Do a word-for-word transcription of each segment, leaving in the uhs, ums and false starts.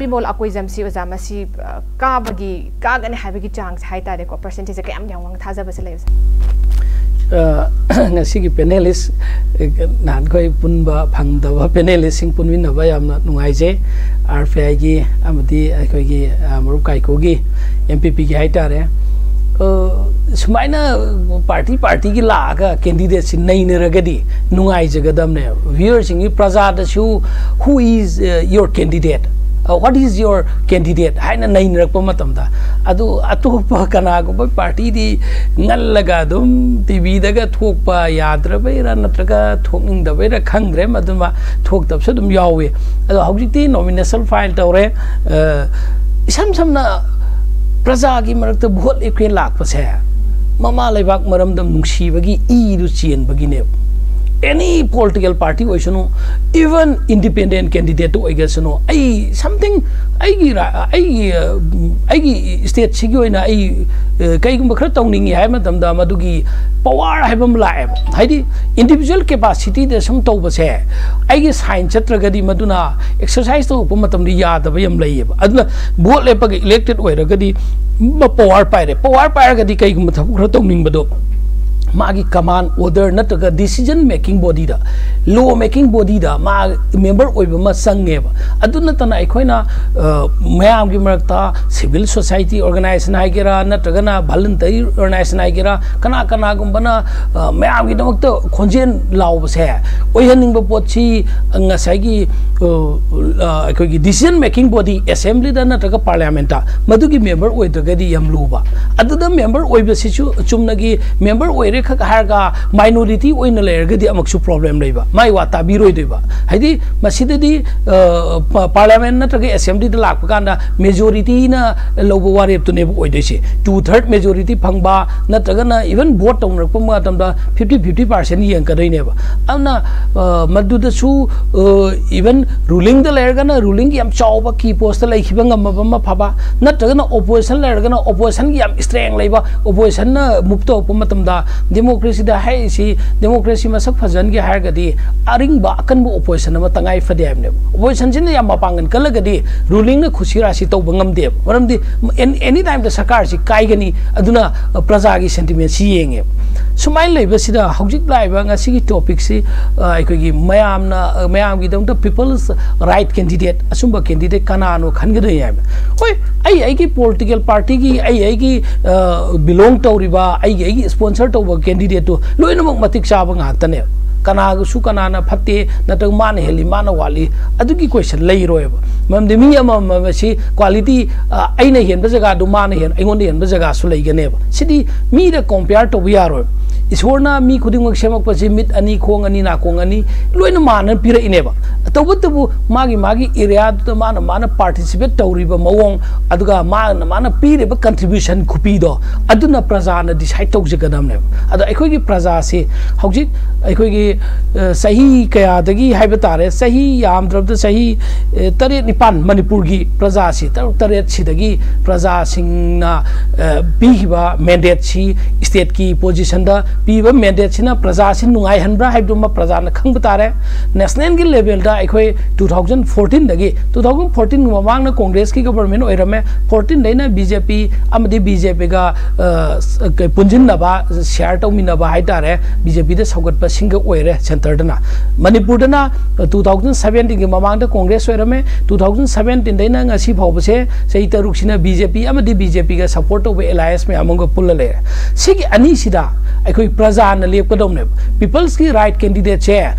ꯄꯤꯃꯣꯜ ꯑꯀꯣꯏꯖꯝꯁꯤ ꯑꯣꯖꯥ, ꯃꯁꯤ ꯑ, ꯀꯥꯕꯒꯤ ꯀꯥꯒꯅꯤ ꯍꯥꯏꯕꯒꯤ ꯆꯥꯡꯁꯦ ꯍꯥꯏꯇꯥꯔꯦꯀꯣ, ꯄꯔꯁꯦꯟꯇꯦꯖꯁꯦ ꯀꯌꯥꯝ ꯌꯥꯝ ꯋꯥꯡꯅ ꯊꯥꯖꯕꯁꯦ ꯂꯩꯕꯁꯦ? ꯑ, ꯉꯁꯤꯒꯤ ꯄꯦꯅꯦꯂꯤꯁ ꯅꯍꯥꯟꯈꯣꯏ ꯄꯨꯟꯕ ꯐꯪꯗꯕ ꯄꯦꯅꯦꯂꯤꯁꯁꯤꯡ ꯄꯨꯟꯃꯤꯟꯅꯕ ꯌꯥꯝꯅ ꯅꯨꯡꯉꯥꯏꯖꯩ꯫ ꯑꯥꯔ ꯄꯤ ꯑꯥꯏꯒꯤ ꯑꯃꯗꯤ ꯑꯩꯈꯣꯏꯒꯤ ꯑ, ꯃꯔꯨꯞ ꯀꯥꯏꯀꯨꯒꯤ, ꯑꯦꯝ ꯄꯤ ꯄꯤꯒꯤ ꯍꯥꯏꯇꯥꯔꯦ꯫ ꯑ, ꯁꯨꯃꯥꯏꯅ ꯄꯥꯔꯇꯤ ꯄꯥꯔꯇꯤꯒꯤ ꯂꯥꯛꯑꯒ ꯀꯦꯟꯗꯤꯗꯦꯠꯁꯤ ꯅꯩꯅꯔꯒꯗꯤ ꯅꯨꯡꯉꯥꯏꯖꯒꯗꯕꯅꯦ꯫ ꯚ꯭ꯌꯨꯋꯔꯁꯤꯡꯒꯤ, ꯄ꯭ꯔꯖꯥꯗꯁꯨ, "Who is, uh, your candidate? Uh, what is your candidate?" ꯍꯥꯏꯅ ꯅꯩꯅꯔꯛꯄ ꯃꯇꯝꯗ, ꯑꯗꯨ ꯑꯇꯣꯞꯄ ꯀꯅꯥꯒꯨꯝꯕ ꯄꯥꯔꯇꯤꯗꯤ ꯉꯜꯂꯒ ꯑꯗꯨꯝ ꯇꯤ ꯚꯤꯗꯒ ꯊꯣꯛꯄ ꯌꯥꯗ꯭ꯔꯕꯩꯔꯥ ꯅꯠꯇ꯭ꯔꯒ ꯊꯣꯛꯅꯤꯡꯗꯕꯩꯔꯥ ꯈꯪꯗ꯭ꯔꯦ, ꯃꯗꯨꯃ ꯊꯣꯛꯇꯕꯁꯨ ꯑꯗꯨꯝ ꯌꯥꯎꯋꯤ꯫ ꯑꯗꯣ ꯍꯧꯖꯤꯛꯇꯤ ꯅꯣꯃꯤꯅꯦꯁꯟ ꯐꯥꯏꯜ ꯇꯧꯔꯦ꯫ ꯑ, ꯏꯁꯝ ꯁꯝꯅ ꯄ꯭ꯔꯖꯥꯒꯤ ꯃꯔꯛꯇ ꯚꯣꯠ ꯑꯩꯈꯣꯏ ꯂꯥꯛꯄꯁꯦ ꯃꯃꯥ ꯂꯩꯕꯥꯛ ꯃꯔꯝꯗꯝ ꯅꯨꯡꯁꯤꯕꯒꯤ ꯏꯗꯨ ꯆꯦꯟꯕꯒꯤꯅꯦꯕ꯫ ꯑꯦꯅꯤ ꯄꯣꯂꯤꯇꯤꯀꯦꯜ ꯄꯥꯔꯇꯤ ꯑꯣꯏꯁꯅꯨ, ꯏꯚꯟ ꯏꯟꯗꯤꯄꯦꯟꯗꯦꯟ ꯀꯦꯟꯗꯤꯗꯦꯠꯇ ꯑꯣꯏꯒꯁꯅꯨ, ꯑꯩ ꯁꯝꯊꯤꯡ ꯑꯩꯒꯤ ꯔꯥ-, ꯑꯩꯒꯤ ꯑ, ꯑꯩꯒꯤ ꯁ꯭ꯇꯦꯠꯁꯤꯒꯤ ꯑꯣꯏꯅ ꯑꯩ ꯑ, ꯀꯩꯒꯨꯝꯕ ꯈꯔ ꯇꯧꯅꯤꯡꯉꯤ ꯍꯥꯏꯕ ꯃꯇꯝꯗ ꯃꯗꯨꯒꯤ ꯄꯋꯥꯔ ꯍꯥꯏꯕ ꯑꯃ ꯂꯥꯛꯑꯦꯕ꯫ ꯍꯥꯏꯗꯤ ꯏꯟꯗꯤꯕꯤꯖꯨꯋꯦꯜ ꯀꯦꯄꯥꯁꯤꯇꯤꯗ ꯁꯨꯝ ꯇꯧꯕꯁꯦ, ꯑꯩꯒꯤ ꯁꯥꯏꯟ ꯆꯠꯇ꯭ꯔꯒꯗꯤ ꯃꯗꯨꯅ ꯑꯦꯛꯁꯔꯁꯥꯏꯁ ꯇꯧꯔꯛꯄ ꯃꯇꯝꯗ ꯌꯥꯗꯕ ꯌꯥꯝ ꯂꯩꯌꯦꯕ꯫ ꯑꯗꯨꯅ ꯚꯣꯠ ꯂꯦꯞꯄꯒ ꯏꯂꯦꯛꯇꯦꯠ ꯑꯣꯏꯔꯒꯗꯤ ꯄꯋꯥꯔ ꯄꯥꯏꯔꯦ꯫ ꯄꯋꯥꯔ ꯄꯥꯏꯔꯒꯗꯤ ꯀꯩꯒꯨꯝꯕ ꯊꯕꯛ ꯈꯔ ꯇꯧꯅꯤꯡꯕꯗꯣ ꯃꯥꯒꯤ ꯀꯃꯥꯟ ꯑꯣꯔꯗꯔ ꯅꯠꯇ꯭ꯔꯒ ꯗꯤꯁꯤꯖꯟ ꯃꯦꯀꯤꯡ ꯕꯣꯗꯤꯗ, ꯂꯣ ꯃꯦꯀꯤꯡ ꯕꯣꯗꯤꯗ ꯃꯥ ꯃꯦꯝꯕꯔ ꯑꯣꯏꯕ ꯑꯃ ꯆꯪꯉꯦꯕ꯫ ꯑꯗꯨ ꯅꯠꯇꯅ ꯑꯩꯈꯣꯏꯅ ꯑ, ꯃꯌꯥꯝꯒꯤ ꯃꯔꯛꯇ ꯁꯤꯚꯤꯜ ꯁꯣꯁꯥꯏꯇꯤ ꯑꯣꯔꯒꯅꯥꯏꯖꯦꯁꯟ ꯍꯥꯏꯒꯦꯔꯥ ꯅꯠꯇ꯭ꯔꯒꯅ ꯚꯂꯟꯇꯔꯤ ꯑꯣꯔꯒꯅꯥꯏꯖꯦꯁꯟ ꯍꯥꯏꯒꯦꯔꯥ, ꯀꯅꯥ ꯀꯅꯥꯒꯨꯝꯕꯅ ꯑ, ꯃꯌꯥꯝꯒꯤꯗꯃꯛꯇ ꯈꯣꯟꯖꯦꯜ ꯂꯥꯎꯕꯁꯦ ꯑꯣꯏꯍꯟꯅꯤꯡꯕ ꯄꯣꯠꯁꯤ ꯉꯁꯥꯏꯒꯤ ꯑ, ꯑ, ꯑꯩꯈꯣꯏꯒꯤ ꯗꯤꯁꯤꯖꯟ ꯃꯦꯀꯤꯡ ꯕꯣꯗꯤ ꯑꯦꯁꯦꯝꯕ꯭ꯂꯤꯗ ꯅꯠꯇ꯭ꯔꯒ ꯄꯥꯔꯂꯤꯌꯥꯃꯦꯟꯠꯇ ꯃꯗꯨꯒꯤ ꯃꯦꯝꯕꯔ ꯑꯣꯏꯗ꯭ꯔꯒꯗꯤ ꯌꯥꯝ ꯂꯨꯕ꯫ ꯑꯗꯨꯗ ꯃꯦꯝꯕꯔ ꯑꯣꯏꯕꯁꯤꯁꯨ ꯆꯨꯝꯅꯒꯤ ꯃꯦꯝꯕꯔ ꯑꯣꯏꯔꯦ ꯈꯛ ꯍꯥꯏꯔꯒ ꯃꯥꯏꯅꯣꯔꯤꯇꯤ ꯑꯣꯏꯅ ꯂꯩꯔꯒꯗꯤ ꯑꯃꯨꯛꯁꯨ ꯄ꯭ꯔꯣꯕ꯭ꯂꯦꯝ ꯂꯩꯕ, ꯃꯥꯏ ꯋꯥ ꯇꯥꯕꯤꯔꯣꯏꯗꯣꯏꯕ꯫ ꯍꯥꯏꯗꯤ ꯃꯁꯤꯗꯗꯤ ꯑ, ꯄꯥꯔꯂꯤꯌꯥꯃꯦꯟꯠ ꯅꯠꯇ꯭ꯔꯒ ꯑꯦꯁꯦꯝꯕ꯭ꯂꯤꯗ ꯂꯥꯛꯄ ꯀꯥꯟꯗ ꯃꯦꯖꯣꯔꯤꯇꯤꯅ ꯂꯧꯕ ꯋꯥꯔꯦꯞꯇꯨꯅꯦꯕ ꯑꯣꯏꯗꯣꯏꯁꯦ꯫ ꯇꯨ ꯊꯔꯠ ꯃꯦꯖꯣꯔꯤꯇꯤ ꯐꯪꯕ ꯅꯠꯇ꯭ꯔꯒꯅ ꯏꯚꯟ ꯚꯣꯠ ꯇꯧꯅꯔꯛꯄ ꯃꯇꯝꯗ ꯐꯤꯐꯇꯤ ꯐꯤꯐꯇꯤ ꯄꯥꯔꯁꯦꯟ ꯌꯦꯡꯉꯛꯀꯗꯣꯏꯅꯦꯕ꯫ ꯑꯗꯨꯅ ꯑ, ꯃꯗꯨꯗꯁꯨ ꯏꯚꯟ ꯔꯨꯂꯤꯡꯗ ꯂꯩꯔꯒꯅ ꯔꯨꯂꯤꯡꯒꯤ ꯌꯥꯝ ꯆꯥꯎꯕ ꯀꯤ ꯄꯣꯁꯇ ꯂꯩꯈꯤꯕ ꯉꯝꯃꯕ ꯑꯃ ꯐꯕ, ꯅꯠꯇ꯭ꯔꯒꯅ ꯑꯣꯄꯣꯖꯤꯁꯟ ꯂꯩꯔꯒꯅ ꯑꯣꯄꯣꯖꯤꯁꯟꯒꯤ ꯌꯥꯝ ꯏꯁꯇ꯭ꯔꯦꯡ ꯂꯩꯕ, ꯑꯣꯄꯣꯖꯤꯁꯟꯅ ꯃꯨꯚ ꯇꯧꯔꯛꯄ ꯃꯇꯝꯗ ꯗꯦꯃꯣꯀ꯭ꯔꯦꯁꯤꯗ ꯍꯥꯏꯔꯤꯁꯤ, ꯗꯦꯃꯣꯀ꯭ꯔꯦꯁꯤ ꯃꯁꯛ ꯐꯖꯍꯟꯒꯦ ꯍꯥꯏꯔꯒꯗꯤ ꯑꯔꯤꯡꯕ ꯑꯀꯟꯕ ꯑꯣꯄꯣꯖꯤꯁꯟ ꯑꯃ ꯇꯉꯥꯏ ꯐꯗꯦ ꯍꯥꯏꯕꯅꯦꯕ꯫ ꯑꯣꯄꯣꯖꯤꯁꯟꯁꯤꯅ ꯌꯥꯝ ꯃꯄꯥꯡꯒꯜ ꯀꯜꯂꯒꯗꯤ ꯔꯨꯂꯤꯡꯅ ꯈꯨꯠꯁꯤ ꯔꯥꯁꯤ ꯇꯧꯕ ꯉꯝꯗꯦꯕ꯫ ꯃꯔꯝꯗꯤ ꯑꯦꯅꯤ ꯇꯥꯏꯝꯗ ꯁꯔꯀꯥꯔꯁꯤ ꯀꯥꯏꯒꯅꯤ꯫ ꯑꯗꯨꯅ ꯄ꯭ꯔꯖꯥꯒꯤ ꯁꯦꯟꯇꯤꯃꯦꯟꯁꯤ ꯌꯦꯡꯉꯦꯕ꯫ ꯁꯨꯃꯥꯏꯅ ꯂꯩꯕꯁꯤꯗ ꯍꯧꯖꯤꯛ ꯂꯥꯛꯏꯕ ꯉꯁꯤꯒꯤ ꯇꯣꯄꯤꯛꯁꯤ, ꯑ, ꯑꯩꯈꯣꯏꯒꯤ ꯃꯌꯥꯝꯅ, ꯑ, ꯃꯌꯥꯝꯒꯤꯗꯃꯛꯇ people's right candidate, ꯑꯆꯨꯝꯕ candidate ꯀꯅꯥꯅꯣ ꯈꯟꯒꯗꯣꯏꯅꯦ ꯍꯥꯏꯕ꯫ ꯍꯣꯏ, ꯑꯩ ꯑꯩꯒꯤ ꯄꯣꯂꯤꯇꯤꯀꯦꯜ ꯄꯥꯔꯇꯤꯒꯤ, ꯑꯩ ꯑꯩꯒꯤ, ꯑ, ꯕꯤꯂꯣꯡ ꯇꯧꯔꯤꯕ, ꯑꯩꯒꯤ ꯑꯩꯒꯤ ꯏꯁꯄꯣꯟꯁꯔ ꯇꯧꯕ ꯀꯦꯟꯗꯤꯗꯦꯠꯇꯨ ꯂꯣꯏꯅꯃꯛ ꯃꯇꯤꯛ ꯆꯥꯕ ꯉꯥꯛꯇꯅꯦꯕ꯫ ꯀꯅꯥꯒꯁꯨ ꯀꯅꯥꯅ ꯐꯠꯇꯦ, ꯅꯠꯇ꯭ꯔꯒ ꯃꯥꯅ ꯍꯦꯜꯂꯤ, ꯃꯥꯅ ꯋꯥꯠꯂꯤ, ꯑꯗꯨꯒꯤ ꯀꯣꯏꯁꯟ ꯂꯩꯔꯣꯏꯕ꯫ ꯃꯔꯝꯗꯤ ꯃꯤ ꯑꯃꯃꯝ ꯑꯁꯤ ꯀ꯭ꯋꯥꯂꯤꯇꯤ, ꯑ, ꯑꯩꯅ ꯍꯦꯟꯕ ꯖꯒꯥꯗꯨ ꯃꯥꯅ ꯍꯦꯟ-, ꯑꯩꯉꯣꯟꯗ ꯍꯦꯟꯕ ꯖꯒꯥꯁꯨ ꯂꯩꯒꯅꯦꯕ꯫ ꯁꯤꯗꯤ ꯃꯤꯗ ꯀꯣꯝꯄꯤꯌꯥꯔ ꯇꯧꯕ ꯌꯥꯔꯣꯏ꯫ ꯏꯁꯣꯔꯅ ꯃꯤ ꯈꯨꯗꯤꯡꯃꯛ ꯁꯦꯝꯃꯛꯄꯁꯤ ꯃꯤꯠ ꯑꯅꯤ, ꯈꯣꯡ ꯑꯅꯤ, ꯅꯥꯀꯣꯡ ꯑꯅꯤ ꯂꯣꯏꯅ ꯃꯥꯟꯅ ꯄꯤꯔꯛꯏꯅꯦꯕ꯫ ꯇꯧꯕꯇꯕꯨ ꯃꯥꯒꯤ ꯃꯥꯒꯤ ꯑꯦꯔꯤꯌꯥꯗꯨꯗ ꯃꯥꯅ ꯃꯥꯅ ꯄꯥꯔꯇꯤꯁꯤꯄꯦꯠ ꯇꯧꯔꯤꯕ ꯃꯑꯣꯡ, ꯑꯗꯨꯒ ꯃꯥꯅ ꯃꯥꯅ ꯄꯤꯔꯤꯕ ꯀꯟꯇ꯭ꯔꯤꯕ꯭ꯌꯨꯁꯟ ꯈꯨꯄꯤꯗꯣ, ꯑꯗꯨꯅ ꯄ꯭ꯔꯖꯥꯅ ꯗꯤꯁꯥꯏꯠ ꯇꯧꯖꯒꯗꯕꯅꯦꯕ꯫ ꯑꯗꯣ ꯑꯩꯈꯣꯏꯒꯤ ꯄ꯭ꯔꯖꯥꯁꯤ ꯍꯧꯖꯤꯛ ꯑꯩꯈꯣꯏꯒꯤ, ꯑ, ꯆꯍꯤ ꯀꯌꯥꯗꯒꯤ ꯍꯥꯏꯕ ꯇꯥꯔꯦ, ꯆꯍꯤ ꯌꯥꯝꯗ꯭ꯔꯕꯗ ꯆꯍꯤ, ꯑ, ꯇꯔꯦꯠ ꯅꯤꯄꯥꯟ ꯃꯅꯤꯄꯨꯔꯒꯤ ꯄ꯭ꯔꯖꯥꯁꯤ, ꯇꯔꯨꯛ ꯇꯔꯦꯠ ꯁꯤꯗꯒꯤ ꯄ꯭ꯔꯖꯥꯁꯤꯡꯅ, ꯑ, ꯄꯤꯈꯤꯕ ꯃꯦꯟꯗꯦꯠꯁꯤ, ꯁ꯭ꯇꯦꯠꯀꯤ ꯄꯣꯖꯤꯁꯟꯗ ꯄꯤꯕ ꯃꯦꯟꯗꯦꯠꯁꯤꯅ ꯄ꯭ꯔꯖꯥꯁꯤ ꯅꯨꯡꯉꯥꯏꯍꯟꯕ꯭ꯔꯥ ꯍꯥꯏꯕꯗꯨꯃ ꯄ꯭ꯔꯖꯥꯅ ꯈꯪꯕ ꯇꯥꯔꯦ꯫ ꯅꯦꯁꯅꯦꯜꯒꯤ ꯂꯦꯚꯦꯜꯗ ꯑꯩꯈꯣꯏ two thousand fourteen ꯗꯒꯤ, two thousand fourteen ꯒꯤ ꯃꯃꯥꯡꯗ ꯀꯣꯡꯒ꯭ꯔꯦꯁꯀꯤ ꯒꯕꯔꯃꯦꯟ ꯑꯣꯏꯔꯝꯃꯦ, fourteen ꯗꯩꯅ ꯕꯤ ꯖꯦ ꯄꯤ ꯑꯃꯗꯤ ꯕꯤ ꯖꯦ ꯄꯤꯒ, ꯑ, ꯁ-, ꯀ-, ꯄꯨꯟꯁꯤꯟꯅꯕ, ꯁꯤꯌꯥꯔ ꯇꯧꯃꯤꯟꯅꯕ ꯍꯥꯏ ꯇꯥꯔꯦ, ꯕꯤ ꯖꯦ ꯄꯤꯗ ꯁꯧꯒꯠꯄ ꯁꯤꯡꯒ ꯑꯣꯏꯔꯦ ꯁꯦꯟꯇꯔꯗꯅ꯫ ꯃꯅꯤꯄꯨꯔꯗꯅ, ꯑ, two thousand seventeen ꯒꯤ ꯃꯃꯥꯡꯗ ꯀꯣꯡꯒ꯭ꯔꯦꯁ ꯑꯣꯏꯔꯝꯃꯦ, two thousand seventeen ꯗꯩꯅ ꯉꯁꯤ ꯐꯥꯎꯕꯁꯦ ꯆꯍꯤ ꯇꯔꯨꯛꯁꯤꯅ ꯕꯤ ꯖꯦ ꯄꯤ ꯑꯃꯗꯤ ꯕꯤ ꯖꯦ ꯄꯤꯒ ꯁꯄꯣꯔꯠ ꯇꯧꯕ ꯑꯦꯂꯥꯏꯟꯁ ꯃꯌꯥꯝ ꯑꯃꯒ ꯄꯨꯜꯂ ꯂꯩꯔꯦ꯫ ꯁꯤꯒꯤ ꯑꯅꯤꯁꯤꯗ ꯑꯩꯈꯣꯏ ꯄ꯭ꯔꯖꯥꯅ ꯂꯦꯞꯀꯗꯧꯅꯦꯕ꯫ ꯄꯤꯄꯜꯁꯀꯤ ꯔꯥꯏꯠ ꯀꯦꯟꯗꯤꯗꯦꯠꯁꯦ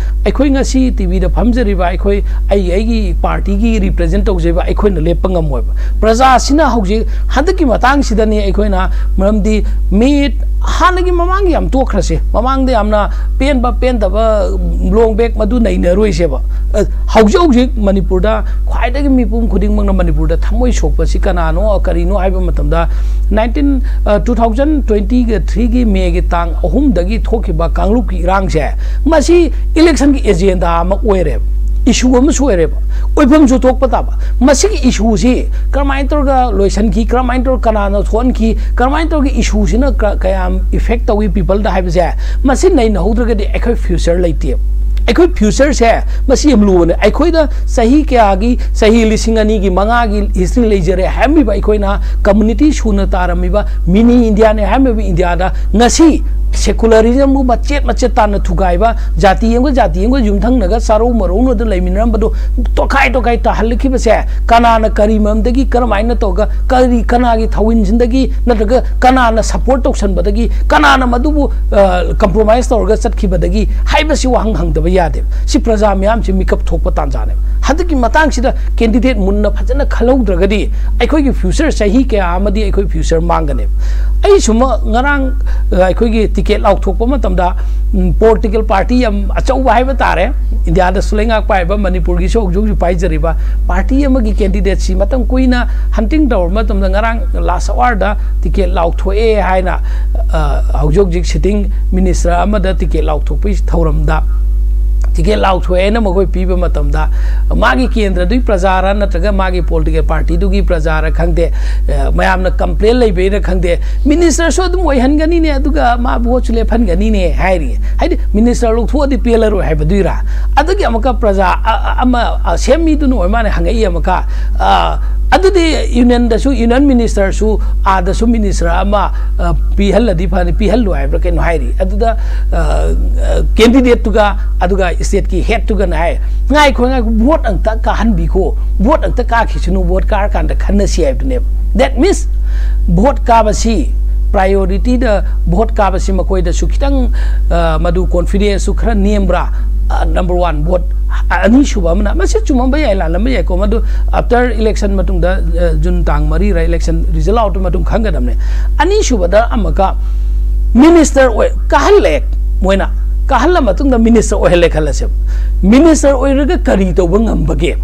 ꯑꯩꯈꯣꯏ ꯉꯁꯤ ꯇꯤ ꯚꯤꯗ ꯐꯝꯖꯔꯤꯕ ꯑꯩꯈꯣꯏ, ꯑꯩ ꯑꯩꯒꯤ ꯄꯥꯔꯇꯤꯒꯤ ꯔꯤꯄ꯭ꯔꯖꯦꯟ ꯇꯧꯖꯔꯤꯕ ꯑꯩꯈꯣꯏꯅ ꯂꯦꯞꯄ ꯉꯝꯃꯣꯏꯕ꯫ ꯄ꯭ꯔꯖꯥꯁꯤꯅ ꯍꯧꯖꯤꯛ ꯍꯟꯗꯛꯀꯤ ꯃꯇꯥꯡꯁꯤꯗꯅꯤ ꯑꯩꯈꯣꯏꯅ, ꯃꯔꯝꯗꯤ ꯃꯤ ꯍꯥꯟꯅꯒꯤ ꯃꯃꯥꯡꯒꯤ ꯌꯥꯝ ꯇꯣꯛꯈ꯭ꯔꯁꯦ, ꯃꯃꯥꯡꯗ ꯌꯥꯝꯅ ꯄꯦꯟꯕ ꯄꯦꯟꯗꯕ ꯂꯣꯡ ꯕꯦꯛ ꯃꯗꯨ ꯅꯩꯅꯔꯣꯏꯁꯦꯕ꯫ ꯑ, ꯍꯧꯖꯤꯛ ꯍꯧꯖꯤꯛ ꯃꯅꯤꯄꯨꯔꯗ ꯈ꯭ꯋꯥꯏꯗꯒꯤ ꯃꯤꯄꯨꯝ ꯈꯨꯗꯤꯡꯃꯛꯅ ꯃꯅꯤꯄꯨꯔꯗ ꯊꯃꯣꯏ ꯁꯣꯛꯄꯁꯤ ꯀꯅꯥꯅꯣ, ꯀꯔꯤꯅꯣ ꯍꯥꯏꯕ ꯃꯇꯝꯗ nineteen, ꯑ, two thousand twenty-three ꯒꯤ ꯃꯦꯒꯤ ꯇꯥꯡ ꯑꯍꯨꯝꯗꯒꯤ ꯊꯣꯛꯈꯤꯕ ꯀꯥꯡꯂꯨꯞꯀꯤ ꯏꯔꯥꯡꯁꯦ, ꯃꯁꯤ ꯏꯂꯦꯛꯁꯟꯒꯤ ꯑꯦꯖꯦꯟꯗꯥ ꯑꯃ ꯑꯣꯏꯔꯦꯕ꯫ issue ꯑꯃꯁꯨ ꯑꯣꯏꯔꯦꯕ, ꯑꯣꯏꯐꯝꯁꯨ ꯊꯣꯛꯄ ꯇꯥꯕ꯫ ꯃꯁꯤꯒꯤ issueꯁꯤ ꯀꯔꯝꯍꯥꯏꯅ ꯇꯧꯔꯒ ꯂꯣꯏꯁꯤꯟꯈꯤ, ꯀꯔꯝꯍꯥꯏꯅ ꯇꯧꯔꯒ ꯀꯅꯥꯅ ꯊꯣꯛꯍꯟꯈꯤ, ꯀꯔꯝꯍꯥꯏꯅ ꯇꯧꯔꯒ issueꯁꯤꯅ ꯀ-, ꯀꯌꯥꯝ effect ꯇꯧꯏ peopleꯗ ꯍꯥꯏꯕꯁꯦ, ꯃꯁꯤ ꯅꯩꯅꯍꯧꯗ꯭ꯔꯒꯗꯤ ꯑꯩꯈꯣꯏ future ꯂꯩꯇꯦꯕ꯫ ꯑꯩꯈꯣꯏ futureꯁꯦ ꯃꯁꯤ ꯌꯥꯝ ꯂꯨꯕꯅꯦ꯫ ꯑꯩꯈꯣꯏꯗ ꯆꯍꯤ ꯀꯌꯥꯒꯤ, ꯆꯍꯤ ꯂꯤꯁꯤꯡ ꯑꯅꯤꯒꯤ, ꯃꯉꯥꯒꯤ history ꯂꯩꯖꯔꯦ ꯍꯥꯏꯔꯝꯃꯤꯕ, ꯑꯩꯈꯣꯏꯅ community ꯁꯨꯅ ꯇꯥꯔꯝꯃꯤꯕ mini Indiaꯅꯦ ꯍꯥꯏꯔꯝꯃꯤꯕ Indiaꯗ ꯉꯁꯤ secularismꯕꯨ ꯃꯆꯦꯠ ꯃꯆꯦꯠ ꯇꯥꯅ ꯊꯨꯒꯥꯏꯕ, ꯖꯥꯇꯤ ꯑꯃꯒ ꯖꯥꯇꯤ ꯑꯃꯒ ꯌꯨꯝꯊꯪꯅꯒ ꯆꯥꯔꯧ ꯃꯔꯧꯅꯗꯅ ꯂꯩꯃꯤꯟꯅꯔꯝꯕꯗꯨ ꯇꯣꯈꯥꯏ ꯇꯣꯈꯥꯏ ꯇꯥꯍꯜꯂꯛꯈꯤꯕꯁꯦ ꯀꯅꯥꯅ, ꯀꯔꯤ ꯃꯔꯝꯗꯒꯤ, ꯀꯔꯝꯍꯥꯏꯅ ꯇꯧꯔꯒ, ꯀꯔꯤ, ꯀꯅꯥꯒꯤ ꯊꯧꯑꯣꯏꯟꯁꯤꯟꯗꯒꯤ, ꯅꯠꯇ꯭ꯔꯒ ꯀꯅꯥꯅ support ꯇꯧꯁꯟꯕꯗꯒꯤ, ꯀꯅꯥꯅ ꯃꯗꯨꯕꯨ, ꯑ, compromise ꯇꯧꯔꯒ ꯆꯠꯈꯤꯕꯗꯒꯤ ꯍꯥꯏꯕꯁꯤ ꯋꯥꯍꯪ ꯍꯪꯗꯕ ꯌꯥꯗꯦꯕ꯫ ꯁꯤ ꯄ꯭ꯔꯖꯥ ꯃꯤꯌꯥꯝꯁꯤ ꯃꯤꯀꯞ ꯊꯣꯛꯄ ꯇꯥꯟꯖꯥꯅꯦꯕ꯫ ꯍꯟꯗꯛꯀꯤ ꯃꯇꯥꯡꯁꯤꯗ candidate ꯃꯨꯟꯅ ꯐꯖꯅ ꯈꯜꯍꯧꯗ꯭ꯔꯒꯗꯤ ꯑꯩꯈꯣꯏꯒꯤ future, ꯆꯍꯤ ꯀꯌꯥ ꯑꯃꯗꯤ ꯑꯩꯈꯣꯏ future ꯃꯥꯡꯒꯅꯦꯕ꯫ ꯑꯩ ꯁꯨꯝ ꯉꯔꯥꯡ, ꯑ, ꯑꯩꯈꯣꯏꯒꯤ ticket ꯂꯥꯎꯊꯣꯛꯄ ꯃꯇꯝꯗ, ꯎꯝ, political party ꯌꯥꯝ ꯑꯆꯧꯕ ꯍꯥꯏꯕ ꯇꯥꯔꯦ, ꯏꯟꯗꯤꯌꯥꯗꯁꯨ ꯂꯩꯉꯥꯛ ꯄꯥꯏꯕ, ꯃꯅꯤꯄꯨꯔꯒꯤꯁꯨ ꯍꯧꯖꯤꯛ ꯍꯧꯖꯤꯛ ꯄꯥꯏꯖꯔꯤꯕ party ꯑꯃꯒꯤ candidateꯁꯤ ꯃꯇꯝ ꯀꯨꯏꯅ hunting ꯇꯧꯔꯕ ꯃꯇꯝꯗ ꯉꯔꯥꯡ last hourꯗ ticket ꯂꯥꯎꯊꯣꯛꯑꯦ ꯍꯥꯏꯅ, ꯑ, ꯍꯧꯖꯤꯛ ꯍꯧꯖꯤꯛ sitting minister ꯑꯃꯗ ticket ꯂꯥꯎꯊꯣꯛꯄꯒꯤ ꯊꯧꯔꯝꯗ ticket ꯂꯥꯎꯊꯣꯛꯑꯦꯅ ꯃꯈꯣꯏ ꯄꯤꯕ ꯃꯇꯝꯗ ꯃꯥꯒꯤ ꯀꯦꯟꯗ꯭ꯔꯗꯨꯒꯤ ꯄ꯭ꯔꯖꯥꯔ ꯅꯠꯇ꯭ꯔꯒ ꯃꯥꯒꯤ political partyꯗꯨꯒꯤ ꯄ꯭ꯔꯖꯥꯔ ꯈꯪꯗꯦ, ꯑ, ꯃꯌꯥꯝꯅ complain ꯂꯩꯕꯩꯔ ꯈꯪꯗꯦ, ministerꯁꯨ ꯑꯗꯨꯝ ꯑꯣꯏꯍꯟꯒꯅꯤꯅꯦ, ꯑꯗꯨꯒ ꯃꯥ voteꯁꯨ ꯂꯦꯞꯍꯟꯒꯅꯤꯅꯦ ꯍꯥꯏꯔꯤ꯫ ꯍꯥꯏꯗꯤ minister ꯂꯧꯊꯣꯛꯑꯗꯤ ꯄꯦꯜꯂꯔꯣꯏ ꯍꯥꯏꯕꯗꯨꯏꯔꯥ? ꯑꯗꯒꯤ ꯑꯃꯨꯛꯀ ꯄ꯭ꯔꯖꯥ, ꯑ, ꯑ, ꯑꯃ, ꯑ, ꯁꯦꯝ ꯃꯤꯗꯨꯅ ꯑꯣꯏ ꯃꯥꯅ ꯍꯪꯉꯛꯏ ꯑꯃꯨꯛꯀ, ꯑ, ꯑꯗꯨꯗꯤ unionꯗꯁꯨ union ministerꯁꯨ ꯑꯥꯗꯁꯨ minister ꯑꯃ, ꯑ, ꯄꯤꯍꯜꯂꯗꯤ ꯐꯅꯤ, ꯄꯤꯍꯜꯂꯨ ꯍꯥꯏꯕ꯭ꯔꯥ ꯀꯩꯅꯣ ꯍꯥꯏꯔꯤ꯫ ꯑꯗꯨꯗ, ꯑ, ꯑ, candidateꯇꯨꯒ ꯑꯗꯨꯒ stateꯀꯤ headꯇꯨꯒꯅ ꯍꯥꯏ, "ꯉꯥꯏꯈꯣ, ꯉꯥꯏꯈꯣ, vote ꯑꯝꯇ ꯀꯥꯍꯟꯕꯤꯈꯣ, vote ꯑꯝꯇ ꯀꯥꯈꯤꯁꯅꯨ, vote ꯀꯥꯔꯀꯥꯟꯗ ꯈꯟꯅꯁꯤ" ꯍꯥꯏꯕꯗꯨꯅꯦꯕ꯫ That means vote ꯀꯥꯕꯁꯤ priorityꯗ vote ꯀꯥꯕꯁꯤ ꯃꯈꯣꯏꯗꯁꯨ ꯈꯤꯇꯪ, ꯑ, ꯃꯗꯨ confidenceꯁꯨ ꯈꯔ ꯅꯦꯝꯕ꯭ꯔꯥ? ꯑ, number one, vote, ꯑ, ꯑꯅꯤꯁꯨꯕ ꯑꯃꯅ, ꯃꯁꯤ ꯆꯨꯝꯃꯝꯕ ꯌꯥꯏ, ꯂꯥꯜꯂꯝꯕ ꯌꯥꯏꯀꯣ, ꯃꯗꯨ after election ꯃꯇꯨꯡꯗ, ꯑ, June ꯇꯥꯡ ꯃꯔꯤꯔ election result out ꯃꯇꯨꯡ ꯈꯪꯒꯗꯕꯅꯦ꯫ ꯑꯅꯤꯁꯨꯕꯗ ꯑꯃꯨꯛꯀ minister ꯑꯣꯏ, ꯀꯥꯍꯜꯂꯦ, ꯃꯣꯏꯅ ꯀꯥꯍꯜꯂ ꯃꯇꯨꯡꯗ minister ꯑꯣꯏꯍꯜꯂꯦ ꯈꯜꯂꯁꯦꯕ꯫ Minister ꯑꯣꯏꯔꯒ ꯀꯔꯤ ꯇꯧꯕ ꯉꯝꯕꯒꯦ?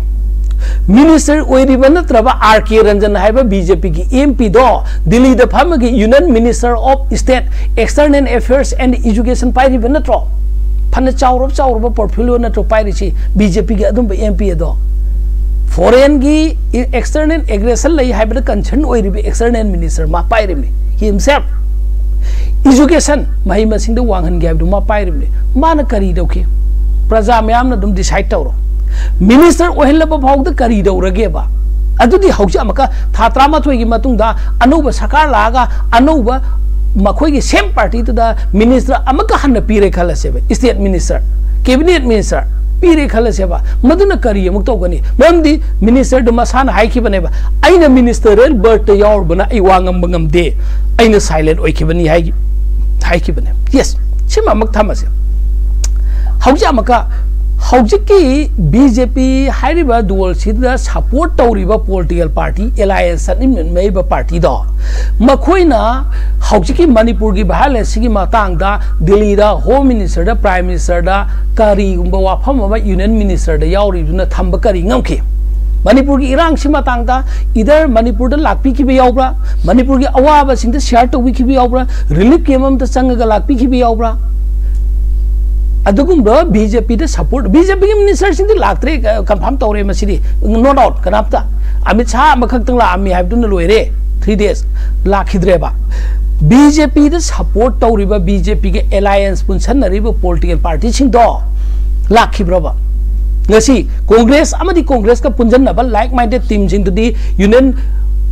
Minister ꯑꯣꯏꯔꯤꯕ ꯅꯠꯇ꯭ꯔꯕ R K Ranjan ꯍꯥꯏꯕ BJPꯒꯤ MPꯗꯣ ꯗꯤꯜꯂꯤꯗ ꯐꯝꯃꯒ Union Minister of State, External Affairs and Education ꯄꯥꯏꯔꯤꯕ ꯅꯠꯇ꯭ꯔꯣ? ꯐꯅ ꯆꯥꯎꯔꯕ ꯆꯥꯎꯔꯕ ꯄꯣꯔꯠꯐꯣꯂꯤꯑꯣ ꯅꯠꯇ꯭ꯔꯣ ꯄꯥꯏꯔꯤꯁꯤ ꯕꯤ ꯖꯦ ꯄꯤꯒꯤ ꯑꯗꯨꯝꯕ ꯑꯦꯝ ꯄꯤ ꯑꯗꯣ? ꯐꯣꯔꯦꯟꯒꯤ ꯑꯦꯛꯁꯇꯔꯅꯦꯜ ꯑꯦꯒ꯭ꯔꯦꯁꯟ ꯂꯩ ꯍꯥꯏꯕꯗ ꯀꯟꯁꯔꯟ ꯑꯣꯏꯔꯤꯕ ꯑꯦꯛꯁꯇꯔꯅꯦꯜ ꯃꯤꯅꯤꯁꯇꯔ ꯃꯥ ꯄꯥꯏꯔꯤꯕꯅꯤ꯫ He himself education, ꯃꯍꯩ ꯃꯁꯤꯡꯗ ꯋꯥꯡꯍꯟꯒꯦ ꯍꯥꯏꯕꯗꯨ ꯃꯥ ꯄꯥꯏꯔꯤꯕꯅꯤ꯫ ꯃꯥꯅ ꯀꯔꯤ ꯇꯧꯈꯤ? ꯄ꯭ꯔꯖꯥ ꯃꯌꯥꯝꯅ ꯑꯗꯨꯝ ꯗꯤꯁꯥꯏꯠ ꯇꯧꯔꯣ꯫ ꯃꯤꯅꯤꯁꯇꯔ ꯑꯣꯏꯍꯜꯂꯕ ꯐꯥꯎꯗ ꯀꯔꯤ ꯇꯧꯔꯒꯦꯕ? ꯑꯗꯨꯗꯤ ꯍꯧꯖꯤꯛ ꯑꯃꯨꯛꯀ ꯊꯥ ꯇꯔꯥꯃꯥꯊꯣꯏꯒꯤ ꯃꯇꯨꯡꯗ ꯑꯅꯧꯕ ꯁꯔꯀꯥꯔ ꯂꯥꯛꯑꯒ ꯑꯅꯧꯕ ꯃꯈꯣꯏꯒꯤ ꯁꯦꯝ ꯄꯥꯔꯇꯤꯗꯨꯗ ꯃꯤꯅꯤꯁꯇꯔ ꯑꯃꯨꯛꯀ ꯍꯟꯅ ꯄꯤꯔꯦ ꯈꯜꯂꯁꯦꯕ, ꯏꯁꯇꯦꯠ ꯃꯤꯅꯤꯁꯇꯔ, ꯀꯦꯕꯤꯅꯦꯠ ꯃꯤꯅꯤꯁꯇꯔ ꯄꯤꯔꯦ ꯈꯜꯂꯁꯦꯕ, ꯃꯗꯨꯅ ꯀꯔꯤ ꯑꯃꯨꯛ ꯇꯧꯒꯅꯤ? ꯃꯔꯝꯗꯤ ꯃꯤꯅꯤꯁꯇꯔꯗꯨ ꯃꯁꯥꯅ ꯍꯥꯏꯈꯤꯕꯅꯦꯕ, "ꯑꯩꯅ ꯃꯤꯅꯤꯁꯇꯔꯦꯜ ꯕꯔꯠꯇ ꯌꯥꯎꯔꯨꯕꯅ ꯑꯩ ꯋꯥ ꯉꯝꯕ ꯉꯝꯗꯦ, ꯑꯩꯅ ꯁꯥꯏꯂꯦꯟ ꯑꯣꯏꯈꯤꯕꯅꯤ" ꯍꯥꯏ-, ꯍꯥꯏꯈꯤꯕꯅꯦ꯫ ꯌꯦꯁ, ꯁꯤꯃ ꯑꯃꯨꯛ ꯊꯝꯃꯁꯦ꯫ ꯍꯧꯖꯤꯛ ꯑꯃꯨꯛꯀ ꯍꯧꯖꯤꯛꯀꯤ ꯕꯤ ꯖꯦ ꯄꯤ ꯍꯥꯏꯔꯤꯕ ꯗꯣꯜꯁꯤꯗ ꯁꯄꯣꯔꯠ ꯇꯧꯔꯤꯕ ꯄꯣꯂꯤꯇꯤꯀꯦꯜ ꯄꯥꯔꯇꯤ, ꯑꯦꯂꯥꯏꯌꯦꯟꯁ ꯆꯠꯃꯤꯟꯅꯔꯤꯕ ꯄꯥꯔꯇꯤꯗꯣ, ꯃꯈꯣꯏꯅ ꯍꯧꯖꯤꯛꯀꯤ ꯃꯅꯤꯄꯨꯔꯒꯤ ꯚꯥꯏꯑꯣꯂꯦꯟꯁꯀꯤ ꯃꯇꯥꯡꯗ ꯗꯤꯜꯂꯤꯗ ꯍꯣꯝ ꯃꯤꯅꯤꯁꯇꯔꯗ, ꯄ꯭ꯔꯥꯏꯝ ꯃꯤꯅꯤꯁꯇꯔꯗ ꯀꯔꯤꯒꯨꯝꯕ ꯋꯥꯐꯝ ꯑꯃ ꯌꯨꯅꯤꯌꯟ ꯃꯤꯅꯤꯁꯇꯔꯗ ꯌꯥꯎꯔꯤꯗꯨꯅ ꯊꯝꯕ ꯀꯔꯤ ꯉꯝꯈꯤ? ꯃꯅꯤꯄꯨꯔꯒꯤ ꯏꯔꯥꯡꯁꯤ ꯃꯇꯥꯡꯗ ꯏꯗꯔ ꯃꯅꯤꯄꯨꯔꯗ ꯂꯥꯛꯄꯤꯈꯤꯕ ꯌꯥꯎꯕ꯭ꯔꯥ? ꯃꯅꯤꯄꯨꯔꯒꯤ ꯑꯋꯥꯕꯁꯤꯡꯗ ꯁꯤꯌꯥꯔ ꯇꯧꯕꯤꯈꯤꯕ ꯌꯥꯎꯕ꯭ꯔꯥ? ꯔꯤꯂꯤꯐ ꯀꯦꯝ ꯑꯃꯗ ꯆꯪꯉꯒ ꯂꯥꯛꯄꯤꯈꯤꯕ ꯌꯥꯎꯕ꯭ꯔꯥ? ꯑꯗꯨꯒꯨꯝꯕ ꯕꯤ ꯖꯦ ꯄꯤꯗ ꯁꯄꯣꯔꯠ, ꯕꯤ ꯖꯦ ꯄꯤꯒꯤ ꯃꯤꯅꯤꯁꯇꯔꯁꯤꯡꯗꯤ ꯂꯥꯛꯇ꯭ꯔꯦ, ꯀꯟꯐꯥꯔꯝ ꯇꯧꯔꯦ ꯃꯁꯤꯗꯤ, ꯅꯣ ꯗꯥꯎꯠ꯫ ꯀꯅꯥꯝꯇ, ꯑꯃꯤꯠ ꯁꯥꯍ ꯑꯃꯈꯛꯇꯪ ꯂꯥꯛꯑꯝꯃꯤ ꯍꯥꯏꯕꯗꯨꯅ ꯂꯣꯏꯔꯦ, ꯊ꯭ꯔꯤ ꯗꯦꯖ ꯂꯥꯛꯈꯤꯗ꯭ꯔꯦꯕ꯫ ꯕꯤ ꯖꯦ ꯄꯤꯗ ꯁꯄꯣꯔꯠ ꯇꯧꯔꯤꯕ, ꯕꯤ ꯖꯦ ꯄꯤꯒ ꯑꯦꯂꯥꯏꯌꯦꯟꯁ ꯄꯨꯟꯁꯟꯅꯔꯤꯕ ꯄꯣꯂꯤꯇꯤꯀꯦꯜ ꯄꯥꯔꯇꯤꯁꯤꯡꯗꯣ ꯂꯥꯛꯈꯤꯕ꯭ꯔꯕ? ꯉꯁꯤ ꯀꯣꯡꯒ꯭ꯔꯦꯁ ꯑꯃꯗꯤ ꯀꯣꯡꯒ꯭ꯔꯦꯁꯀ ꯄꯨꯟꯁꯤꯟꯅꯕ ꯂꯥꯏꯛ ꯃꯥꯏꯟꯗꯦꯗ ꯇꯤꯝꯁꯤꯡꯗꯨꯗꯤ ꯌꯨꯅꯤꯌꯟ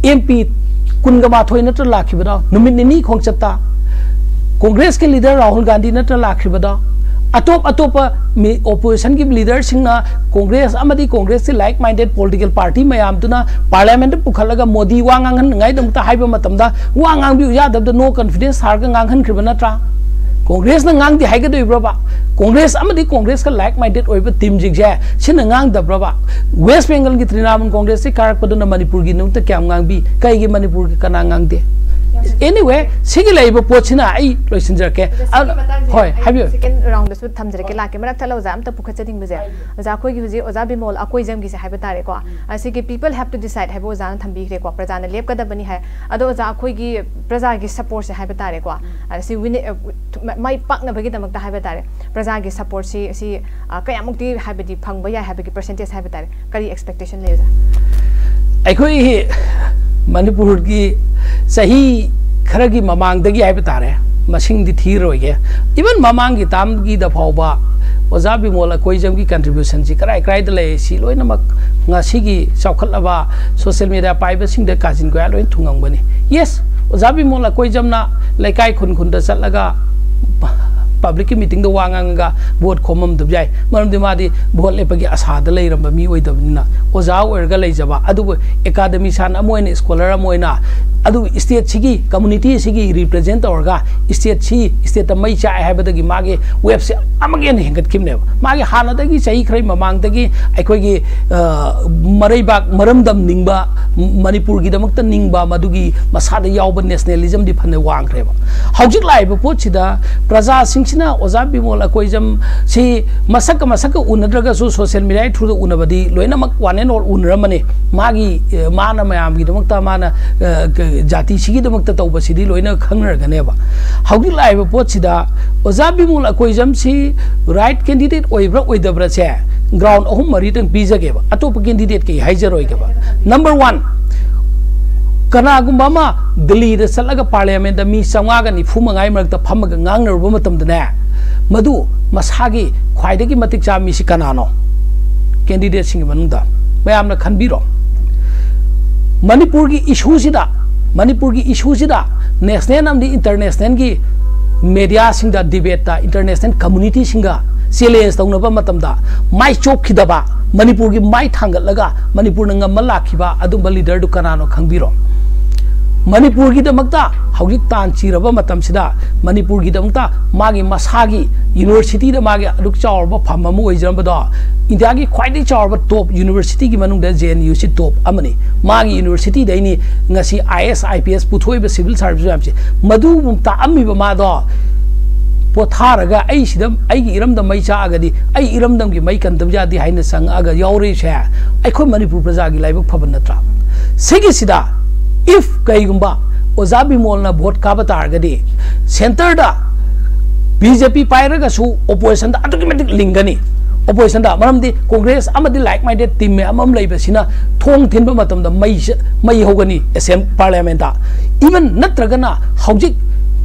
ꯑꯦꯝ ꯄꯤ ꯀꯨꯟꯒ ꯃꯥꯊꯣꯏ ꯅꯠꯇ꯭ꯔ ꯂꯥꯛꯈꯤꯕꯗꯣ? ꯅꯨꯃꯤꯠ ꯅꯤꯅꯤ ꯈꯣꯡꯆꯠꯇ ꯀꯣꯡꯒ꯭ꯔꯦꯁꯀꯤ ꯂꯤꯗꯔ ꯔꯥꯍꯨꯜ ꯒꯥꯟꯙꯤ ꯅꯠꯇ꯭ꯔ ꯂꯥꯛꯈꯤꯕꯗꯣ? ꯑꯇꯣꯞ ꯑꯇꯣꯞꯄ ꯃꯤ, ꯑꯣꯄꯣꯖꯤꯁꯟꯒꯤ ꯂꯤꯗꯔꯁꯤꯡꯅ ꯀꯣꯡꯒ꯭ꯔꯦꯁ ꯑꯃꯗꯤ ꯀꯣꯡꯒ꯭ꯔꯦꯁꯀꯤ ꯂꯥꯏꯛ ꯃꯥꯏꯟꯗꯦꯗ ꯄꯣꯂꯤꯇꯤꯀꯦꯜ ꯄꯥꯔꯇꯤ ꯃꯌꯥꯝꯗꯨꯅ ꯄꯥꯔꯂꯤꯌꯥꯃꯦꯟꯠꯇ ꯄꯨꯈꯠꯂꯒ ꯃꯣꯗꯤ ꯋꯥ ꯉꯥꯡꯍꯟꯅꯤꯡꯉꯥꯏꯗꯃꯛꯇ ꯍꯥꯏꯕ ꯃꯇꯝꯗ ꯋꯥ ꯉꯥꯡꯕꯤꯌꯨ ꯌꯥꯗꯕꯗ ꯅꯣ ꯀꯟꯐꯤꯗꯦꯟꯁ ꯊꯥꯔꯒ ꯉꯥꯡꯍꯟꯈ꯭ꯔꯤꯕ ꯅꯠꯇ꯭ꯔꯥ? ꯀꯣꯡꯒ꯭ꯔꯦꯁꯅ ꯉꯥꯡꯗꯦ ꯍꯥꯏꯒꯗꯣꯏꯕ꯭ꯔꯕ? ꯀꯣꯡꯒ꯭ꯔꯦꯁ ꯑꯃꯗꯤ ꯀꯣꯡꯒ꯭ꯔꯦꯁꯀ ꯂꯥꯏꯛ ꯃꯥꯏꯟꯗꯦꯗ ꯑꯣꯏꯕ ꯇꯤꯝꯁꯤꯡꯁꯦ ꯁꯤꯅ ꯉꯥꯡꯗꯕ꯭ꯔꯕ? ꯋꯦꯁ ꯕꯦꯡꯒꯜꯒꯤ ꯇ꯭ꯔꯤꯅꯥꯃꯨꯜ ꯀꯣꯡꯒ꯭ꯔꯦꯁꯁꯤ ꯀꯥꯔꯛꯄꯗꯨꯅ ꯃꯅꯤꯄꯨꯔꯒꯤ ꯅꯨꯃꯤꯠꯇ ꯀꯌꯥꯝ ꯉꯥꯡꯕꯤ? ꯀꯩꯒꯤ ꯃꯅꯤꯄꯨꯔꯒꯤ ꯀꯅꯥ ꯉꯥꯡꯗꯦ? Anyway, ꯁꯤꯒꯤ ꯂꯩꯔꯤꯕ ꯄꯣꯠꯁꯤꯅ ꯑꯩ ꯂꯣꯏꯁꯤꯟꯖꯔꯛꯀꯦ꯫ ꯑꯗꯣ ꯁꯤꯒꯤ ꯃꯇꯥꯡꯁꯦ ꯍꯣꯏ, ꯑꯩ ꯍꯥꯏꯕꯤꯌꯨ꯫ Second round ꯗꯁꯨ ꯊꯝꯖꯔꯛꯀꯦ, ꯂꯥꯛꯀꯦ꯫ ꯃꯔꯛ ꯊꯠꯂ ꯑꯣꯖꯥ ꯑꯝꯇ ꯄꯨꯈꯠꯆꯅꯤꯡꯕꯁꯦ, ꯑꯣꯖꯥ ꯑꯩꯈꯣꯏꯒꯤ ꯍꯧꯖꯤꯛ ꯑꯣꯖꯥ ꯕꯤꯃꯣꯜ ꯑꯀꯣꯏꯖꯝꯒꯤꯁꯦ ꯍꯥꯏꯕ ꯇꯥꯔꯦꯀꯣ꯫ ꯑꯁꯤꯒꯤ "People have to decide" ꯍꯥꯏꯕ ꯑꯣꯖꯥꯅ ꯊꯝꯕꯤꯈ꯭ꯔꯦꯀꯣ, ꯄ꯭ꯔꯖꯥꯅ ꯂꯦꯞꯀꯗꯕꯅꯤ ꯍꯥꯏ꯫ ꯑꯗꯣ ꯑꯣꯖꯥ ꯑꯩꯈꯣꯏꯒꯤ ꯄ꯭ꯔꯖꯥꯒꯤ ꯁꯄꯣꯔꯠꯁꯦ ꯍꯥꯏꯕ ꯇꯥꯔꯦꯀꯣ, ꯑꯁꯤ ꯋꯤꯅꯤ-, ꯑ, ꯃꯥꯏ ꯄꯥꯛꯅꯕꯒꯤꯗꯃꯛꯇ ꯍꯥꯏꯕ ꯇꯥꯔꯦ, ꯄ꯭ꯔꯖꯥꯒꯤ ꯁꯄꯣꯔꯠꯁꯤ, ꯁꯤ, ꯑ, ꯀꯌꯥꯃꯨꯛꯇꯤ ꯍꯥꯏꯕꯗꯤ ꯐꯪꯕ ꯌꯥꯏ ꯍꯥꯏꯕꯒꯤ ꯄꯔꯁꯦꯟꯇꯦꯖ ꯍꯥꯏꯕ ꯇꯥꯔꯦ, ꯀꯔꯤ ꯑꯦꯛꯁꯄꯦꯛꯇꯦꯁꯟ ꯂꯩ ꯑꯣꯖꯥ? ꯑꯩꯈꯣꯏ ꯃꯅꯤꯄꯨꯔꯒꯤ ꯆꯍꯤ ꯈꯔꯒꯤ ꯃꯃꯥꯡꯗꯒꯤ ꯍꯥꯏꯕ ꯇꯥꯔꯦ, ꯃꯁꯤꯡꯗꯤ ꯊꯤꯔꯣꯏꯒꯦ, ꯏꯚꯟ ꯃꯃꯥꯡꯒꯤ ꯇꯥꯝꯒꯤꯗ ꯐꯥꯎꯕ ꯑꯣꯖꯥ ꯕꯤꯃꯣꯜ ꯑꯀꯣꯏꯖꯝꯒꯤ ꯀꯟꯇ꯭ꯔꯤꯕ꯭ꯌꯨꯁꯟꯁꯤ ꯀꯔꯥꯏ ꯀꯔꯥꯏꯗ ꯂꯩ, ꯁꯤ ꯂꯣꯏꯅꯃꯛ ꯉꯁꯤꯒꯤ ꯆꯥꯎꯈꯠꯂꯕ ꯁꯣꯁꯤꯌꯦꯜ ꯃꯦꯗꯤꯌꯥ ꯄꯥꯏꯕꯁꯤꯡꯗ ꯀꯥꯆꯤꯟ ꯀꯣꯌꯥ ꯂꯣꯏ ꯊꯨꯡꯉꯝꯒꯅꯤ꯫ Yes, ꯑꯣꯖꯥ ꯕꯤꯃꯣꯜ ꯑꯀꯣꯏꯖꯝꯅ ꯂꯩꯀꯥꯏ ꯈꯨꯟ ꯈꯨꯟꯗ ꯆꯠꯂꯒ ꯄꯕ꯭ꯂꯤꯛꯀꯤ ꯃꯤꯇꯤꯡꯗ ꯋꯥ ꯉꯥꯡꯉꯒ ꯚꯣꯠ ꯈꯣꯝꯃꯝꯗꯕ ꯌꯥꯏ, ꯃꯔꯝꯗꯤ ꯃꯥꯗꯤ ꯚꯣꯠ ꯂꯦꯞꯄꯒꯤ ꯑꯁꯥꯗ ꯂꯩꯔꯝꯕ ꯃꯤ ꯑꯣꯏꯗꯕꯅꯤꯅ꯫ ꯑꯣꯖꯥ ꯑꯣꯏꯔꯒ ꯂꯩꯖꯕ, ꯑꯗꯨꯕꯨ ꯑꯦꯀꯥꯗꯃꯤꯁꯥꯟ ꯑꯃ ꯑꯣꯏꯅ, ꯁ꯭ꯀꯣꯂꯔ ꯑꯃ ꯑꯣꯏꯅ, ꯑꯗꯨ ꯁ꯭ꯇꯦꯠꯁꯤꯒꯤ, ꯀꯝꯃꯨꯅꯤꯇꯤ ꯑꯁꯤꯒꯤ ꯔꯤꯄ꯭ꯔꯖꯦꯟ ꯇꯧꯔꯒ ꯁ꯭ꯇꯦꯠꯁꯤ, ꯁ꯭ꯇꯦꯠꯇ ꯃꯩ ꯆꯥꯛꯑꯦ ꯍꯥꯏꯕꯗꯒꯤ ꯃꯥꯒꯤ ꯋꯦꯕꯁꯦ ꯑꯃꯒ ꯍꯦꯟꯅ ꯍꯦꯟꯒꯠꯈꯤꯕꯅꯦꯕ꯫ ꯃꯥꯒꯤ ꯍꯥꯟꯅꯗꯒꯤ ꯆꯍꯤ ꯈꯔꯒꯤ ꯃꯃꯥꯡꯗꯒꯤ ꯑꯩꯈꯣꯏꯒꯤ, ꯑ, ꯃꯔꯩꯕꯥꯛ ꯃꯔꯝꯗꯝ ꯅꯤꯡꯕ, ꯃꯅꯤꯄꯨꯔꯒꯤꯗꯃꯛꯇ ꯅꯤꯡꯕ, ꯃꯗꯨꯒꯤ ꯃꯁꯥꯗ ꯌꯥꯎꯕ ꯅꯦꯁꯅꯦꯂꯤꯖꯝꯗꯤ ꯐꯅ ꯋꯥꯡꯈ꯭ꯔꯦꯕ꯫ ꯍꯧꯖꯤꯛ ꯂꯥꯛꯏꯕ ꯄꯣꯠꯁꯤꯗ ꯄ꯭ꯔꯖꯥꯁꯤꯡꯁꯤꯅ ꯑꯣꯖꯥ ꯕꯤꯃꯣꯜ ꯑꯀꯣꯏꯖꯝ ꯁꯤ ꯃꯁꯛꯀ ꯃꯁꯛꯀ ꯎꯅꯗ꯭ꯔꯒꯁꯨ ꯁꯣꯁꯤꯌꯦꯜ ꯃꯦꯗꯤꯌꯥꯒꯤ ꯊ꯭ꯔꯨꯗ ꯎꯅꯕꯗꯤ ꯂꯣꯏꯅꯃꯛ one and all ꯎꯅꯔꯝꯃꯅꯤ꯫ ꯃꯥꯒꯤ, ꯑ, ꯃꯥꯅ ꯃꯌꯥꯝꯒꯤꯗꯃꯛꯇ, ꯃꯥꯅ, ꯑ, ꯀ-, ꯖꯥꯇꯤꯁꯤꯒꯤꯗꯃꯛꯇ ꯇꯧꯕꯁꯤꯗꯤ ꯂꯣꯏꯅ ꯈꯪꯅꯔꯒꯅꯦꯕ꯫ ꯍꯧꯖꯤꯛ ꯂꯥꯛꯏꯕ ꯄꯣꯠꯁꯤꯗ ꯑꯣꯖꯥ ꯕꯤꯃꯣꯜ ꯑꯀꯣꯏꯖꯝꯁꯤ ꯔꯥꯏꯠ ꯀꯦꯟꯗꯤꯗꯦꯠ ꯑꯣꯏꯕ꯭ꯔꯥ ꯑꯣꯏꯗꯕ꯭ꯔꯥꯁꯦ ꯒ꯭ꯔꯥꯎꯟ ꯑꯍꯨꯝ ꯃꯔꯤꯇꯪ ꯄꯤꯖꯒꯦꯕ, ꯑꯇꯣꯞꯄ ꯀꯦꯟꯗꯤꯗꯦꯠ ꯀꯩ ꯍꯥꯏꯖꯔꯣꯏꯒꯦꯕ꯫ ꯅꯝꯕꯔ ꯋꯥꯟ, ꯀꯅꯥꯒꯨꯝꯕ ꯑꯃ ꯗꯤꯜꯂꯤꯗ ꯆꯠꯂꯒ ꯄꯥꯔꯂꯤꯌꯥꯃꯦꯟꯗ ꯃꯤ ꯆꯥꯝꯃꯉꯥꯒ ꯅꯤꯐꯨ ꯃꯉꯥꯒꯤ ꯃꯔꯛꯇ ꯐꯝꯃꯒ ꯉꯥꯡꯅꯔꯨꯕ ꯃꯇꯝꯗꯅꯦ, ꯃꯗꯨ ꯃꯁꯥꯒꯤ ꯈ꯭ꯋꯥꯏꯗꯒꯤ ꯃꯇꯤꯛ ꯆꯥꯕ ꯃꯤꯁꯤ ꯀꯅꯥꯅꯣ? ꯀꯦꯟꯗꯤꯗꯦꯠꯁꯤꯡꯒꯤ ꯃꯅꯨꯡꯗ ꯃꯌꯥꯝꯅ ꯈꯟꯕꯤꯔꯣ꯫ ꯃꯅꯤꯄꯨꯔꯒꯤ ꯏꯁꯨꯁꯤꯗ, ꯃꯅꯤꯄꯨꯔꯒꯤ ꯏꯁꯨꯁꯤꯗ ꯅꯦꯁꯅꯦꯜ ꯑꯃꯗꯤ ꯏꯟꯇꯔꯅꯦꯁꯅꯦꯜꯒꯤ ꯃꯦꯗꯤꯌꯥꯁꯤꯡꯗ, ꯗꯤꯕꯦꯠꯇ, ꯏꯟꯇꯔꯅꯦꯁꯅꯦꯜ ꯀꯝꯃꯨꯅꯤꯇꯤꯁꯤꯡꯒ ꯆꯦꯂꯦꯟꯖ ꯇꯧꯅꯕ ꯃꯇꯝꯗ ꯃꯥꯏ ꯆꯣꯞꯈꯤꯗꯕ, ꯃꯅꯤꯄꯨꯔꯒꯤ ꯃꯥꯏ ꯊꯥꯡꯒꯠꯂꯒ ꯃꯅꯤꯄꯨꯔꯅ ꯉꯝꯃ ꯂꯥꯛꯈꯤꯕ ꯑꯗꯨꯝꯕ ꯂꯤꯗꯔꯗꯨ ꯀꯅꯥꯅꯣ ꯈꯪꯕꯤꯔꯣ? ꯃꯅꯤꯄꯨꯔꯒꯤꯗꯃꯛꯇ ꯍꯧꯖꯤꯛ ꯇꯥꯟ ꯆꯤꯔꯕ ꯃꯇꯝꯁꯤꯗ, ꯃꯅꯤꯄꯨꯔꯒꯤꯗꯃꯛꯇ ꯃꯥꯒꯤ ꯃꯁꯥꯒꯤ ꯌꯨꯅꯤꯚꯔꯁꯤꯇꯤꯗ ꯃꯥꯒꯤ ꯑꯗꯨꯛ ꯆꯥꯎꯔꯕ ꯐꯝ ꯑꯃ ꯑꯣꯏꯖꯔꯝꯕꯗꯣ, ꯏꯟꯗꯤꯌꯥꯒꯤ ꯈ꯭ꯋꯥꯏꯗꯒꯤ ꯆꯥꯎꯔꯕ ꯇꯣꯞ ꯌꯨꯅꯤꯚꯔꯁꯤꯇꯤꯒꯤ ꯃꯅꯨꯡꯗ ꯖꯦ ꯑꯦꯟ ꯌꯨꯁꯤ ꯇꯣꯞ ꯑꯃꯅꯤ꯫ ꯃꯥꯒꯤ ꯌꯨꯅꯤꯚꯔꯁꯤꯇꯤꯗꯩꯅꯤ ꯉꯁꯤ I A S, I P S ꯄꯨꯊꯣꯛꯏꯕ civil service ꯃꯌꯥꯝꯁꯦ꯫ ꯃꯗꯨꯕꯨ ꯇꯥꯛꯑꯝꯃꯤꯕ ꯃꯥꯗꯣ ꯄꯣꯊꯥꯔꯒ, "ꯑꯩ ꯁꯤꯗ, ꯑꯩꯒꯤ ꯏꯔꯝꯗꯝ ꯃꯩ ꯆꯥꯛꯑꯒꯗꯤ ꯑꯩ ꯏꯔꯝꯗꯝꯒꯤ ꯃꯩ ꯀꯟꯗꯕ ꯌꯥꯗꯦ" ꯍꯥꯏꯅ ꯆꯪꯉꯛꯑꯒ ꯌꯥꯎꯔꯛꯏꯁꯦ ꯑꯩꯈꯣꯏ ꯃꯅꯤꯄꯨꯔ ꯄ꯭ꯔꯖꯥꯒꯤ ꯂꯥꯏꯕꯛ ꯐꯕ ꯅꯠꯇ꯭ꯔꯥ? ꯁꯤꯒꯤꯁꯤꯗ, if ꯀꯩꯒꯨꯝꯕ ꯑꯣꯖꯥ ꯕꯤꯃꯣꯜꯅ ꯚꯣꯠ ꯀꯥꯕ ꯇꯥꯔꯒꯗꯤ, ꯁꯦꯟꯇꯔꯗ ꯕꯤ ꯖꯦ ꯄꯤ ꯄꯥꯏꯔꯒꯁꯨ ꯑꯣꯄꯣꯖꯤꯁꯟꯗ ꯑꯗꯨꯛꯀꯤ ꯃꯇꯤꯛ ꯂꯤꯡꯒꯅꯤ꯫ ꯑꯣꯄꯣꯖꯤꯁꯟꯗ, ꯃꯔꯝꯗꯤ ꯀꯣꯡꯒ꯭ꯔꯦꯁ ꯑꯃꯗꯤ ꯂꯥꯏꯛ ꯃꯥꯏꯟꯗꯦꯠ ꯇꯤꯝ ꯃꯌꯥꯝ ꯑꯃ ꯂꯩꯕꯁꯤꯅ ꯊꯣꯡ ꯊꯤꯟꯕ ꯃꯇꯝꯗ ꯃꯩ, ꯃꯩ ꯍꯧꯒꯅꯤ ꯑꯦꯁꯦꯝ-, ꯄꯥꯔꯂꯤꯌꯥꯃꯦꯟꯗ꯫ ꯏꯚꯟ ꯅꯠꯇ꯭ꯔꯒꯅ ꯍꯧꯖꯤꯛ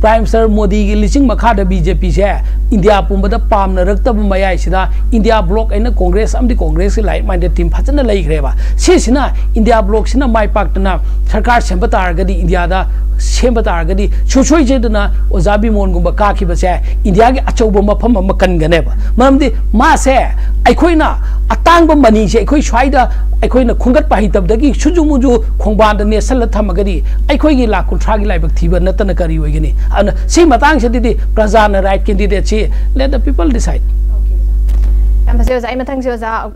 ꯄ꯭ꯔꯥꯏꯝ ꯃꯤꯅꯤꯁꯇꯔ ꯃꯣꯗꯤꯒꯤ ꯂꯤꯆꯤꯡ ꯃꯈꯥꯗ ꯕꯤ ꯖꯦ ꯄꯤꯁꯦ ꯏꯟꯗꯤꯌꯥ ꯄꯨꯝꯕꯗ ꯄꯥꯝꯅꯔꯛꯇꯕ ꯃꯌꯥꯏꯁꯤꯗ, ꯏꯟꯗꯤꯌꯥ ꯕ꯭ꯂꯣꯛ ꯑꯩꯅ ꯀꯣꯡꯒ꯭ꯔꯦꯁ ꯑꯃꯗꯤ ꯀꯣꯡꯒ꯭ꯔꯦꯁꯀꯤ ꯂꯥꯏꯛ ꯃꯥꯏꯟꯗꯦꯠ ꯇꯤꯝ ꯐꯖꯅ ꯂꯩꯈ꯭ꯔꯦꯕ꯫ ꯁꯤꯁꯤꯅ ꯏꯟꯗꯤꯌꯥ ꯕ꯭ꯂꯣꯛꯁꯤꯅ ꯃꯥꯏ ꯄꯥꯛꯇꯅ ꯁꯔꯀꯥꯔ ꯁꯦꯝꯕ ꯇꯥꯔꯒꯗꯤ, ꯏꯟꯗꯤꯌꯥꯗ ꯁꯦꯝꯕ ꯇꯥꯔꯒꯗꯤ, ꯁꯨꯡꯁꯣꯏ ꯁꯣꯏꯗꯅ ꯑꯣꯖꯥ ꯕꯤꯃꯣꯟꯒꯨꯝꯕ ꯀꯥꯈꯤꯕꯁꯦ ꯏꯟꯗꯤꯌꯥꯒꯤ ꯑꯆꯧꯕ ꯃꯐꯝ ꯑꯃ ꯀꯟꯒꯅꯦꯕ꯫ ꯃꯔꯝꯗꯤ ꯃꯥꯁꯦ, ꯑꯩꯈꯣꯏꯅ ꯑꯇꯥꯡꯕ ꯃꯅꯤꯁꯦ ꯑꯩꯈꯣꯏ ꯁ꯭ꯋꯥꯏꯗ ꯑꯩꯈꯣꯏꯅ ꯈꯣꯝꯒꯠꯄ ꯍꯩꯇꯕꯗꯒꯤ ꯁꯨꯖꯨ ꯃꯨꯖꯨ ꯈꯣꯡꯕꯥꯟꯗ ꯅꯦꯠꯁꯜꯂ ꯊꯝꯃꯒꯗꯤ, ꯑꯩꯈꯣꯏꯒꯤ ꯂꯥꯛ ꯀꯨꯟꯊ꯭ꯔꯥꯒꯤ ꯂꯥꯏꯕꯛ ꯊꯤꯕ ꯅꯠꯇꯅ ꯀꯔꯤ ꯑꯣꯏꯒꯅꯤ? ꯑꯗꯨꯅ ꯁꯤ ꯃꯇꯥꯡꯁꯤꯗꯗꯤ ꯄ꯭ꯔꯖꯥꯅ right ꯀꯦꯟꯗꯤꯗꯦꯠꯁꯤ, let the people decide꯫ ꯌꯥꯝ ꯐꯖꯩ ꯑꯣꯖꯥ꯫ ꯑꯩ ꯃꯊꯪꯁꯦ ꯑꯣꯖꯥ